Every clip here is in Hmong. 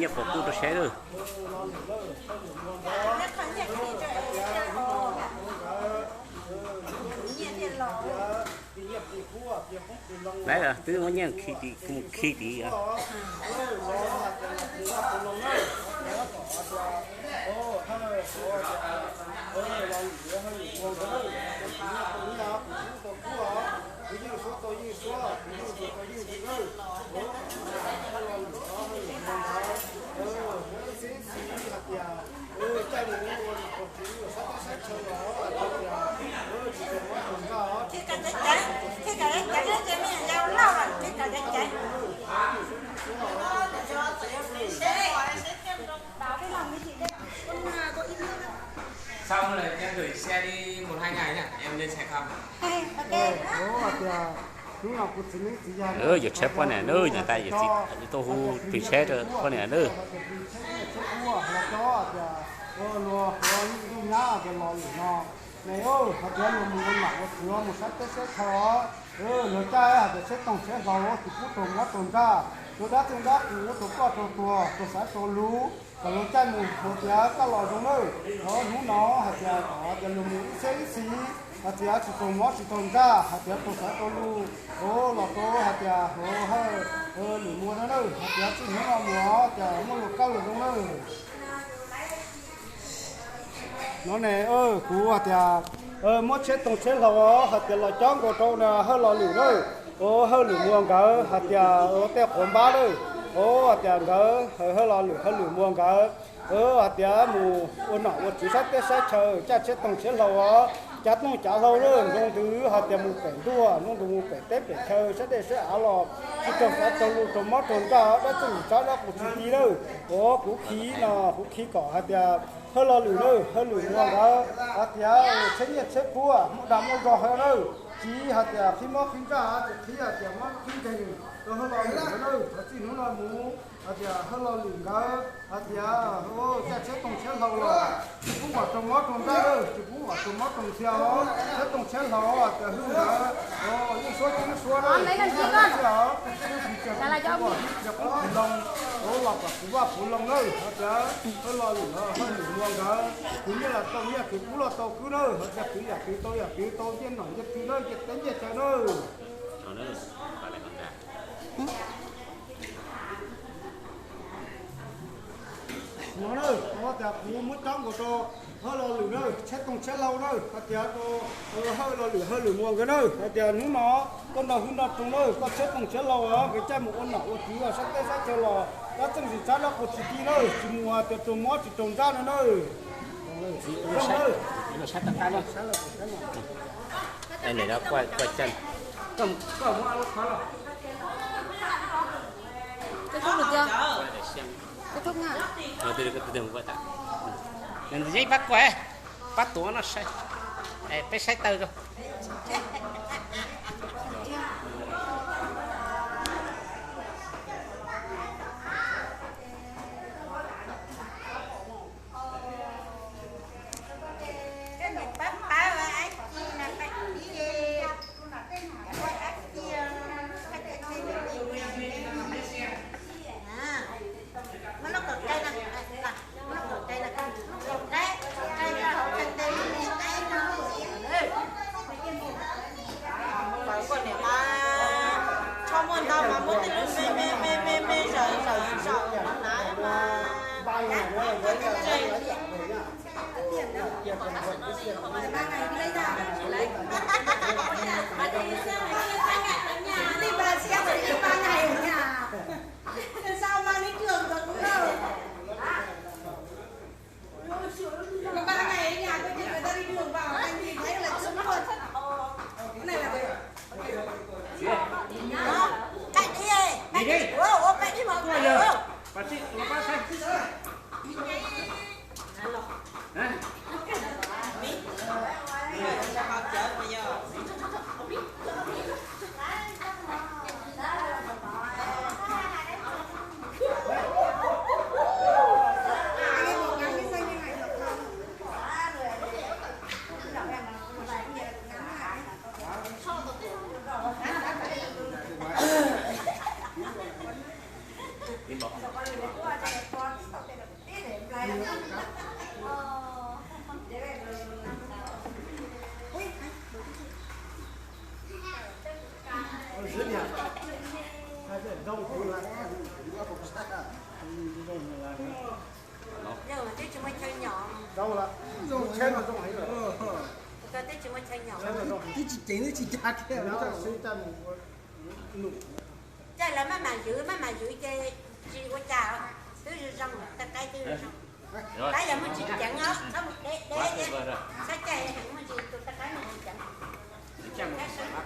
Nyiaj puas kuj rau seb lawm. Lawv twb muab nyiaj khi tim, mus khi tim. Sau là em gửi xe đi một hai ngày nhá, em lên xe không? Tias hnub no kuv txiv neeb txiv yaig yuav tsheb poj niam nawb, niam tais yawm txiv tuaj hu tus tsheb rau poj niam nawb. Tsheb kub los cov tias luag hu ntuj nyab tias los lwm no, ne hais tias luag mus ua nom ua tswv mus saib teb saib chaw, luag caij hais tias tsheb toog tsheb hlau tsis pub raug mob raug ntsaj, rau dab txeej dab qus, rau koj rau tuag, rau xaiv rau lus, kom luag caij mus hais tias koj los zoo nawb. Hnub no hais tias kom tias luag mus ib txhiab ib txhis, hais tias tsis raug mob tsis raug ntsaj, hais tias raug xaiv rau lus, los rau hais tias hawj lwm muag no nawb, hais tias txij hnub no mus tias muaj luag kaj luag zoo nawb. No ne, kuv hais tias muab tsheb toog tsheb hlau hais tias los cob nkaus rau hawj los lwm nawb, hawj lwm muag nkawd hais tias tej qhuav npab nawb, hais tias nkawd hawj los lwm hawj lwm muag nkawd hais tias mus ua nom ua tswv saib teb saib chaw, caij tsheb toog tsheb hlau, cav tooj cav hlau nawb, nroo ntws hais tias mus pem ntuj, nroo ntws mus pem teb pem chaw, saib dej saib av los tsis raug xaiv raug lus raug mob raug ntsaj, dab txeej tsis tsab dab qus tsis ti nawb. Kuv khi no kuv khi kom hais tias hawj los lwm nawb, hawj lwm muag nkawd hais tias tsheb nyiaj tsheb kub muaj dag muaj zog hawv nawb, tsis hais tias qhib mob qhib ntsaj tsis qhib hais tias mob qhib nkeeg rau hawj los lwm nkawd nawb, txij hnub no mus hais tias hawj los lwm nkawd hais tias caij tsheb toog tsheb hlau los tsis pub kom raug mob raug ntsaj nawb, tsis pub kom raug mob raug ntxhias os, tsheb toog tsheb hlau hais tias hwj nkawd yeej suab ceeb suab nawb, yeej suab os, yeej pub tias pub qoob pub loo, los kom puv vaj puv loo nawb, hais tias hawj los lwm hawj lwm muag nkawd, khwv nyiaj los tau nyiaj, khwv kub los tau kub nawb, hais tias khwv yam twg tau yam twg, tau nyiaj nom nyiaj tw nawb, nyiaj teb nyiaj chaw nawb. No na, tias kuv muab cob nkaus rau hawj los lwm na, tsheb toog tsheb hlau na, hais tias rau hawj los lwm hawj lwm muag nkawd na, hais tias hnub no koj nrog hwj nrog roog na, koj tsheb toog tsheb hlau os, nkawd caij mus ua nom ua tswv los saib teb saib chaw los dab txeej tsis tsab dab qus tsis ti na, tsis mus tias raug mob tsis raug ntsaj no na. Ntxim pab kuaj, pab tuav no saib, peb saib taw rau. Txawm koj niam mas tsho muaj ntau mas muab tej lub me me me me me zawm zawm zawm na mas. Twb tsis muaj chaw nyaum. Twb tsis ceev twb tsis ca kiag. Caij lawv maj mam zwv maj mam zwv ces tsis ua cas, twb zoo zoo, tej qaib twb zoo zoo. Tab yog muaj tsis ceev os, txhob mus deb deb thiab, txhob caij heev muaj tsis tus tej qaib muaj tsis ceev. Tej qaib muaj tsis ceev.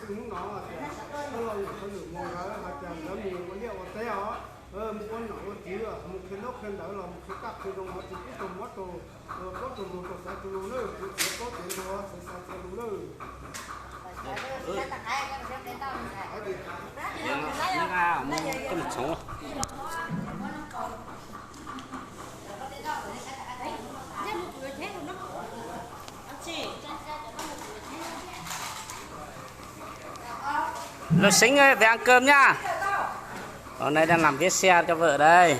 Hnub no tias, los mus, lawv mus ua liaj ua teb os, mus ua nom ua tswv, mus qhia ntaub qhia ntawv los mus qhia kaj qhia zoo los tsis pub tug mob tug, plaub tug ntug tug xaiv tug lus lawm, kuv txiav plaub txiav ntug xaiv xaiv txiav lus lawm. Lục Sính ơi, về ăn cơm nha. Hôm nay đang làm vết xe cho vợ đây.